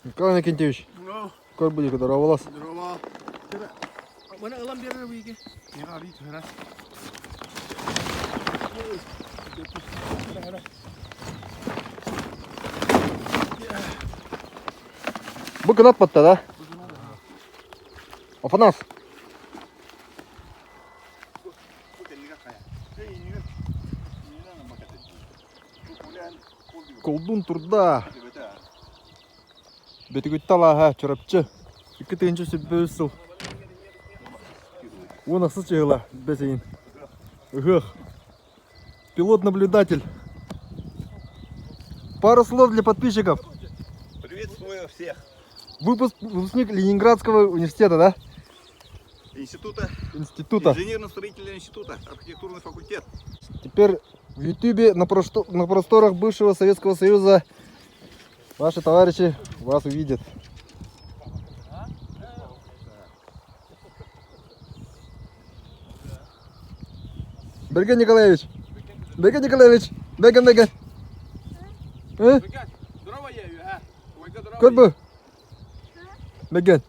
Николай Иннокентьевич, көр будика, здорово. Здорово. Маны ылан биэрэр уйге. Бу кынат батта, да? Афанас. Колдун турда. Бөтүгүттэ алааһа Чурапчы. 2023 сыл. 10 чыһыла бэс ыйын. Ыһыах. Пилот-наблюдатель. Пару слов для подписчиков. Приветствую всех. Выпуск, выпускник Ленинградского университета, да? Института. Института. Инженерно-строительного института, архитектурный факультет. Теперь в Ютубе на, просто, на просторах бывшего Советского Союза ваши товарищи вас увидят. Берген Николаевич! Берген Николаевич! Берген, Берген! Э? Көр бу! Берген!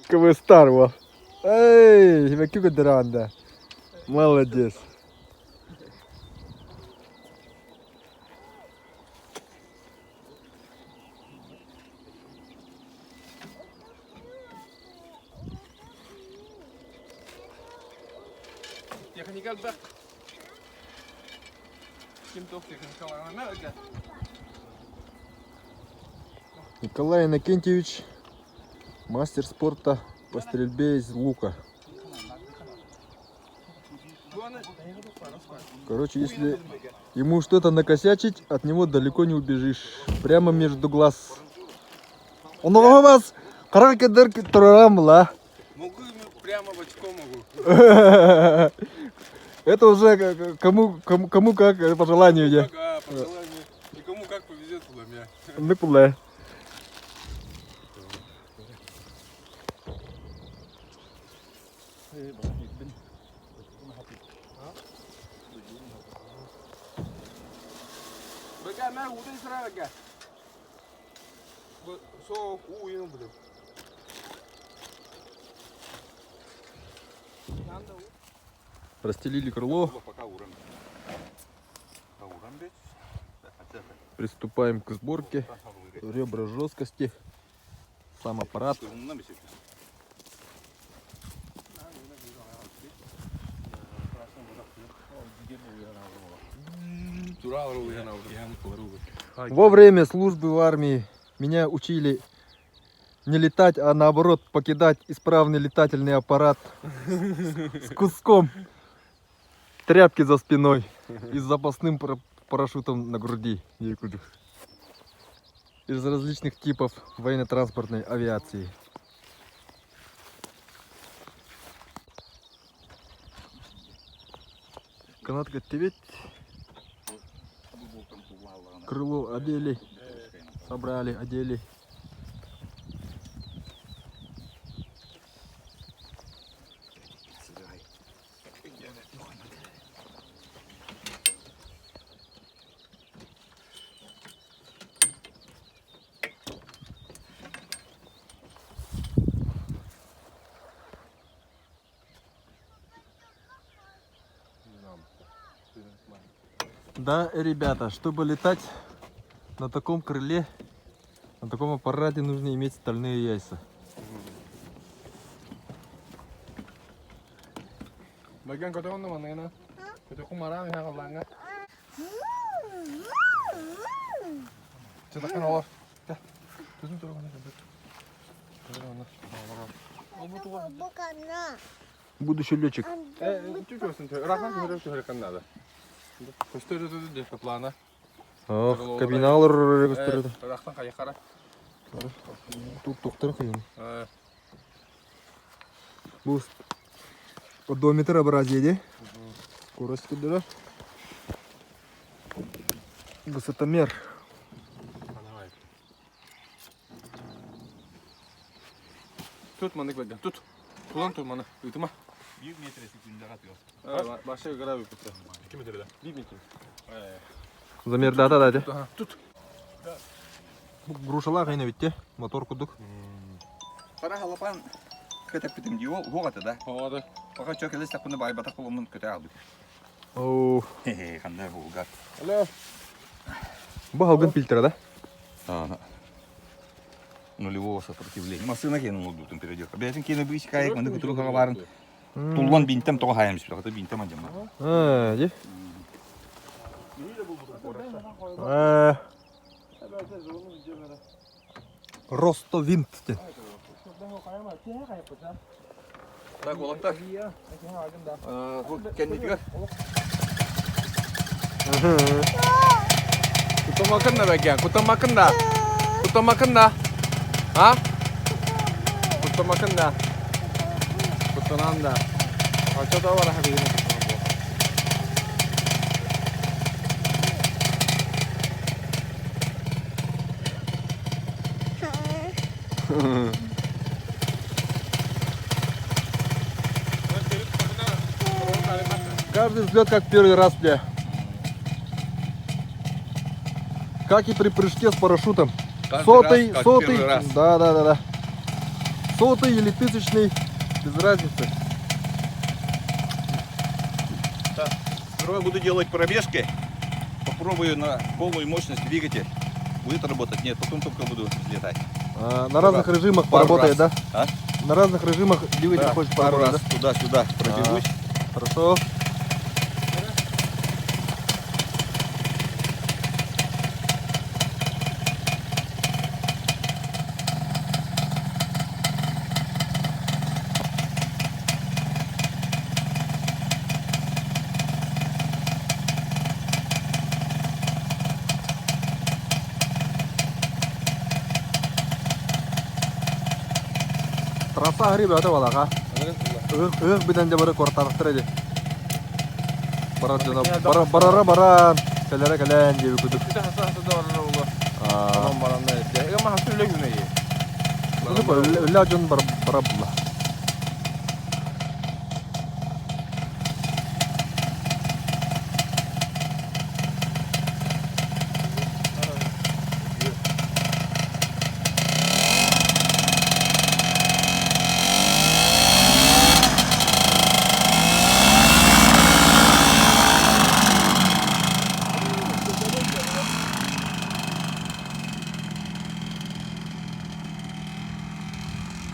КВ Стар во. Эй, Химаки Гудеранда. Молодец. Техника элбэх. Ким туох техникалаана ыга. Николай Иннокентьевич, мастер спорта по стрельбе из лука. Короче, если ему что-то накосячить, от него далеко не убежишь. Прямо между глаз. Он у вас каракедер турарам Могу прямо в очко могу. Это уже кому, кому, кому как по желанию. Я. Ага, по желанию. И кому как повезет, пламя. Ну, пла. Бэкэ, мэр удай сыра бэкэ. Со уу билем. Расстелили крыло. Приступаем к сборке. Ребра жесткости. Сам аппарат. Во время службы в армии меня учили не летать, а наоборот покидать исправный летательный аппарат с куском тряпки за спиной и с запасным парашютом на груди. Из различных типов военно-транспортной авиации. Канатка тебе крыло одели, собрали, одели. Да, ребята, чтобы летать на таком крыле, на таком аппарате нужно иметь стальные яйца. Бәгән көтөҕүн манныгына. Көтөхүн мараан иһэ халлааҥҥа. Чытаккан олор. Түтүн туругана Будущий летчик. Ох, кабиналар Ырахтан хайахара. Тут доктор хайын. Бу одометр абразия Скорость кудара. Высотомер. Тут маннык бәгән, тут. Тулан тур маны, ыытыма. 1 метр секундаҕа тыал. Баша гравий кутта. 2 метр да. 1 метр. Замердата да ди. Тут. Грушалаах айна битте, мотор курдук. Хара халапан көтөппүтүм дии ол уоҕата да. Оҕода. Пока чө келес такуна байбатах боломун көтө алдык. Оо, Хе-хе, ханда булгар. Алло. бу халгын фильтра да? Ага. Нулевого сопротивления. Массына кенин олдутун перейдет. Бәтин кені быш кайык, маны күтүрү барын. Туллан бинтем тоға хайым сүрі. Хата бинтем анжама. А, ди. А. Ростовинт. диэн. Так, олақтар. Бұл кәндетігер. Кутамакын да бәкен, кутамакын да. Кутамакын да. А? Кутамакын да. Кутанан да. Қанша да бар хабигин кутанан бу. Каждый взлет как первый раз, бля. Как и при прыжке с парашютом. Каждый Сотый, раз, как сотый. первый раз. Да. Сотый или тысячный, без разницы. Сперва буду делать пробежки. Попробую на полную мощность двигатель. Будет работать? Нет, потом только буду взлетать. А, на разных режимах Пару поработает, раз. да? А? На разных режимах двигатель Да, хочет пару поработать, раз туда-сюда пробегусь. да? Хорошо. Трасса гриб это балаға. Ык биден де бары кварталықтыр еді. Барар жана бара барара баран. Кэлэрэ кэлэн диэби кудук. Хаса хаса да бар олар. Tamam баранда. Эми хаса үле күнө. Үлэ дьон бар бара була.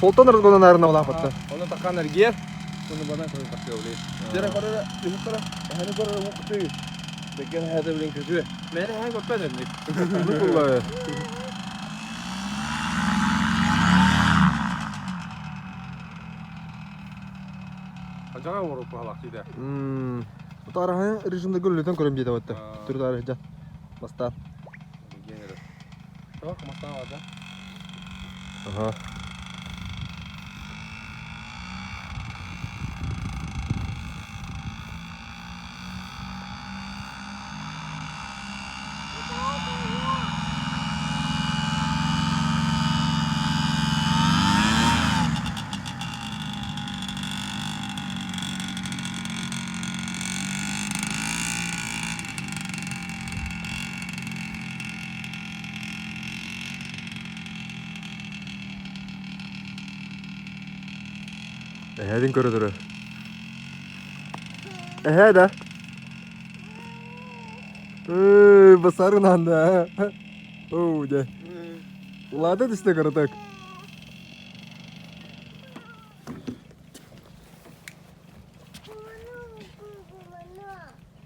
Солтан разгона, наверное, улаапатта. Оны такан эргер. Оны бана көрө такы олей. Жера көрө, үһү көрө, эһени көрө укту. Бекен хәдә белән көтү. Мени хәй көппәдем. Була. Ажага оруп халак диде. Тарахы режимде көллөтөн көрөм дейт абатта. Түр тарых жа. Баста. Генерал. Tamam, kamastан var da. Ага. Эһэдин көрөдөрө. Эһэ да. Эй, басарын анда. Оу, да. Улаата түсте көрөтөк.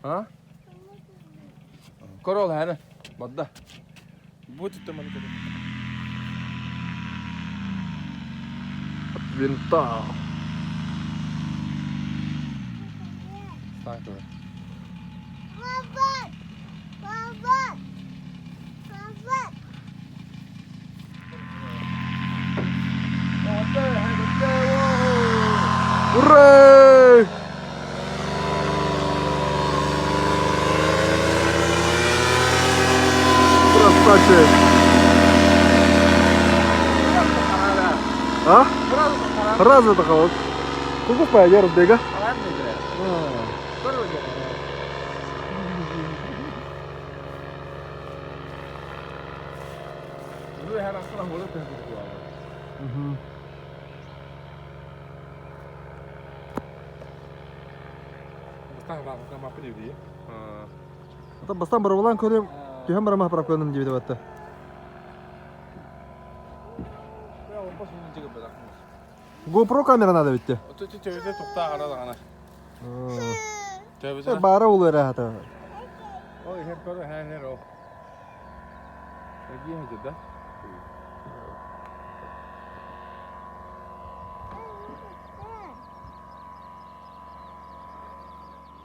Ha? Korol hene. Badda. Bu tuttum bana kötü. От винта. Sanki. Baba! Baba! Baba! Ура! Красавчик! А? Сразу такого. Кулгус баа ярус бега. Бастан барабылаан көрүм, түһэн барамах барапканым диэбитэ батта. GoPro камера надо битте. Баара улу эрэ хата.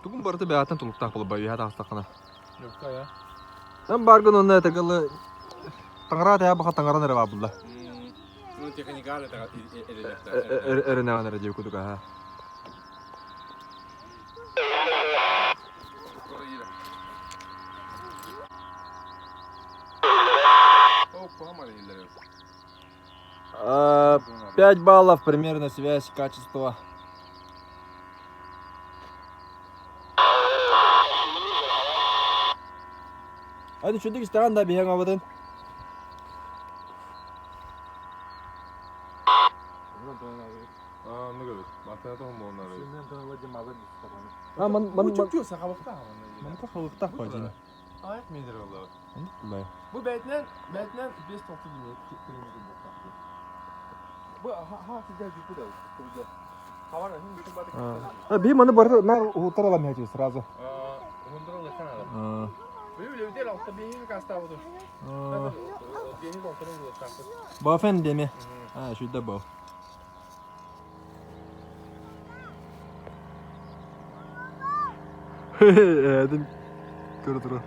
Тугун барыта бэйэтин тулуктаах буолба үһэ таҕыстаххына. Эн баргын онно этэгалы таҥара тэһэ баха таҥаран эрэ баабылла. Ну, техникаар Эрэнэҕин эрэ диэ кудук аха. 5 баллов примерно связь, качество. Hadi çöldük işte anda bir havadan. А ман ман ман халыктах бадина. Бу бэйтинэн бэйтинэн 5-6 километр буолтаах. Бу ха сидя жүкү да. Би маны бары нар утар аламын сразу. Бафен деме. А, шүйді бау. Эдин көрө турар.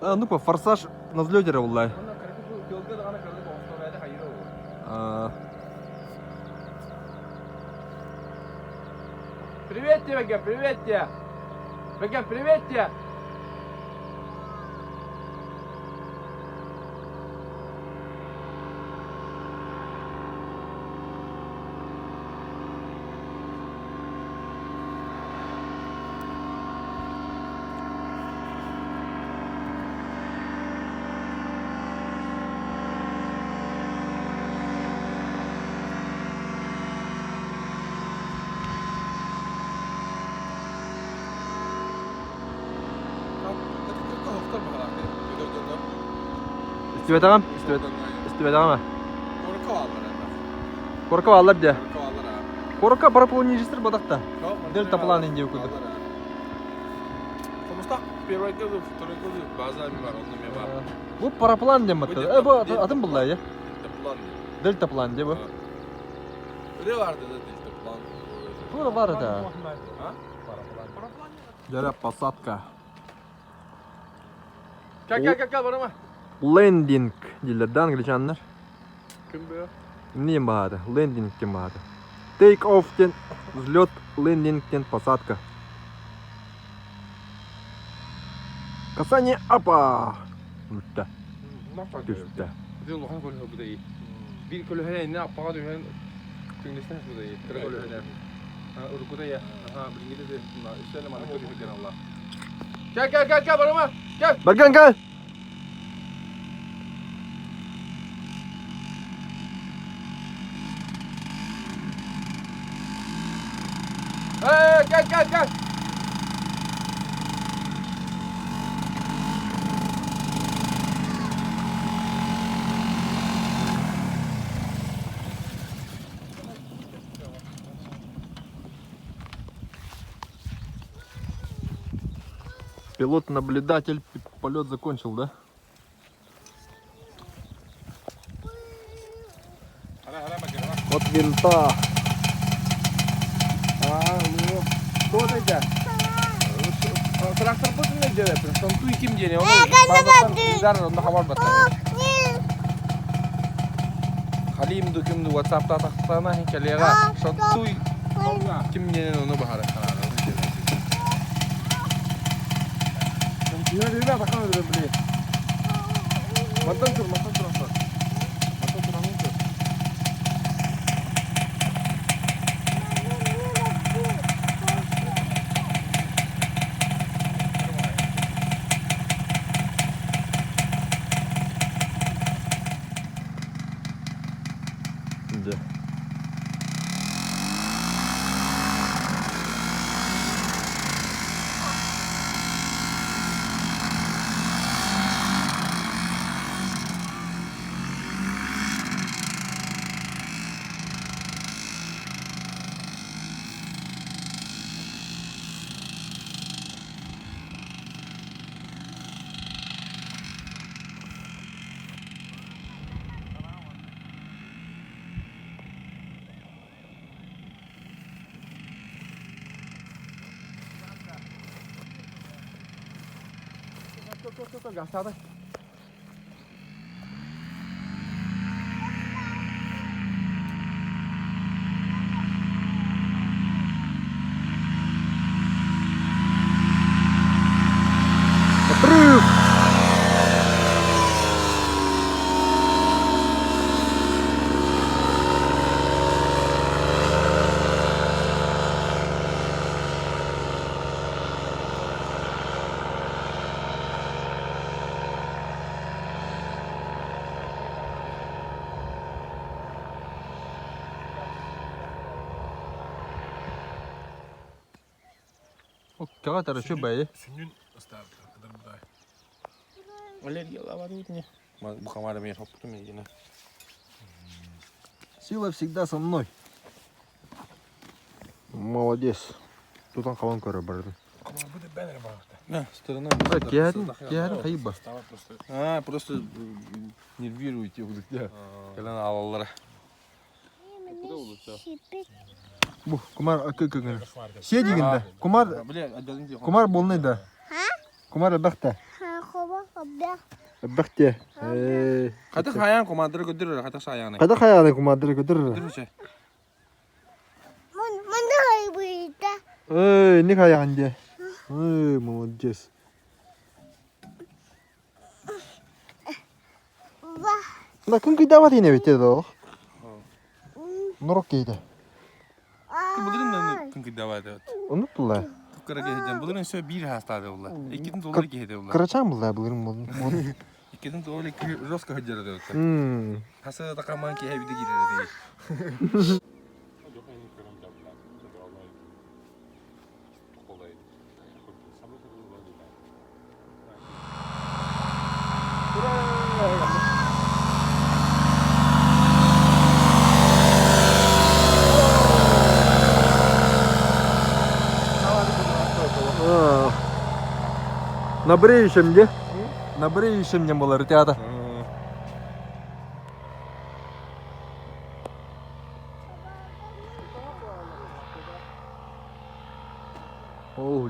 А, ну-ка, форсаж на взлете улай. Привет тебе, Бега, привет тебе! Бега, привет тебе! Истибэтэҕим, истибэтэҕим. Куоракка бааллар дии. Куоракка парапланеристер бодахта. Дельта план инде курдук. Первый году, второй году база бар, онно мен бар. Бу параплан диэн батта. Э, бу атын булла я. Дельта план. Дельта план дии бу. Öyle vardı da delta plan. Тура бар да. Ha? Жаря посадка. Gel gel gel gel bana. Лендинг дииллэр да англичаннар. Ким bu? Эмне баады? Лендинг диэн баады. Take off диэн взлет, лендинг диэн посадка. Касание апа! Бүтте. Түстэ. Улахан көлөһө бу да iyi. Bir көлөһө инне аппаға түһэн түҥнэстэн бу да iyi. Кыра көлөһө. Уруккута я. Аха, билиҥҥитэ де. Үсәле мана көлөһө диэн алла. Gel gel gel gel bana. Gel. Барган кэл! Hey, gel gel gel. Пилот-наблюдатель полет закончил, да? От винта. А, ну, что это? Трактор бутын ne diyor? Son tu kim diye onu bazen onda haber batar. Халим ду кимду WhatsApp'та тахтана хикалега. Шонтуй ким диэн ону баһара хараара. Мантан тур, мантан тур, мантан тур, мантан тур. Гастады. Отрыв! Каҕа şu бэйи. Сүнньүн ыстаабыта кыдырбытай. Аллергиялаабат не. Бу хамара мен хоппутум егине. Сила всегда со мной. Молодец. Тутан хабан көрө бардым. На, сторона. Киһәрин, киһәрин хайба. А, просто нервируете удукта. Кэлэн алаллара. Бу кумар акы көгөн. Седигинде. Кумар Бля, отдадым тебе. кумар болны да. Кумар бахта. Бахте. Э. Хата хаян командыры көдүрөр, хата шаяны. Када хаяны кумардыры көтөр. Көдүрүчө. Эй, не хаян де. Эй, молодец. Да күн кыйдабат ине бите до. Нурок кейде. Булырын да күн кыйдабат. Унутtular. Кукара кеһеден булырын сө бир хастады улла. Иккитин доллар кеһеде улла. Кырачан булда булырын болду. Иккитин доллар ики жестко хөдөрөдө. Мм. Хаса да каман кеһе биде кирер. На бреющем где? На бреющем не было, ребята. Ол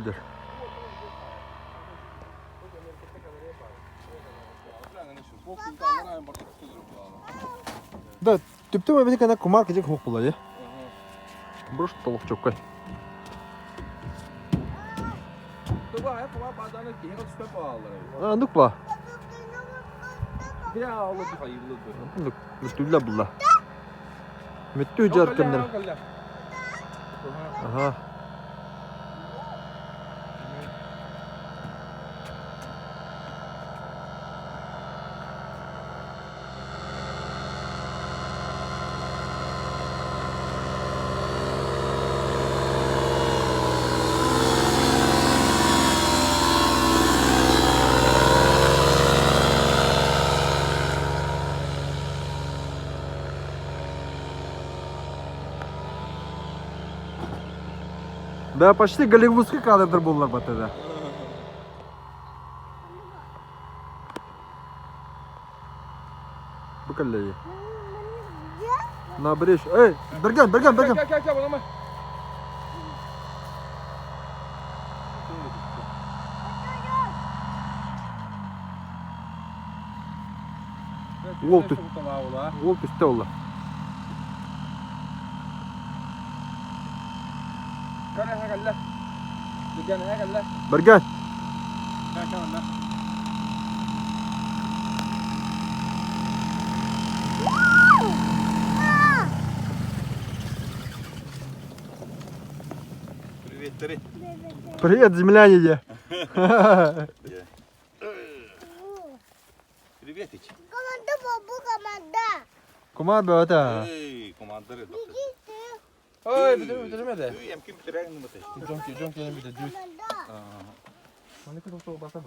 Да, түптем әбе кана кумар кежек хук була, я. Бұрыш толық чоккай. А, нук ба. Нук, мүттүллә була. Мүттү жар кемдер. Ага. Да, почти голливудский кадрдар буллар батыда. Бу каллеyi. На брешь. Эй, Берген, Берген, Берген. Уол түс. Уол түсте олла. Берген. Привет, Терри. Привет, земляне. Привет, Ич. Команда бабу команда. Команда это. Эй, командыры. Ой, бүтүрмө бүтүрмө де. Үй, эм ким битирәгин бу Жонки, жонки, Команда. Маны кытыл баса.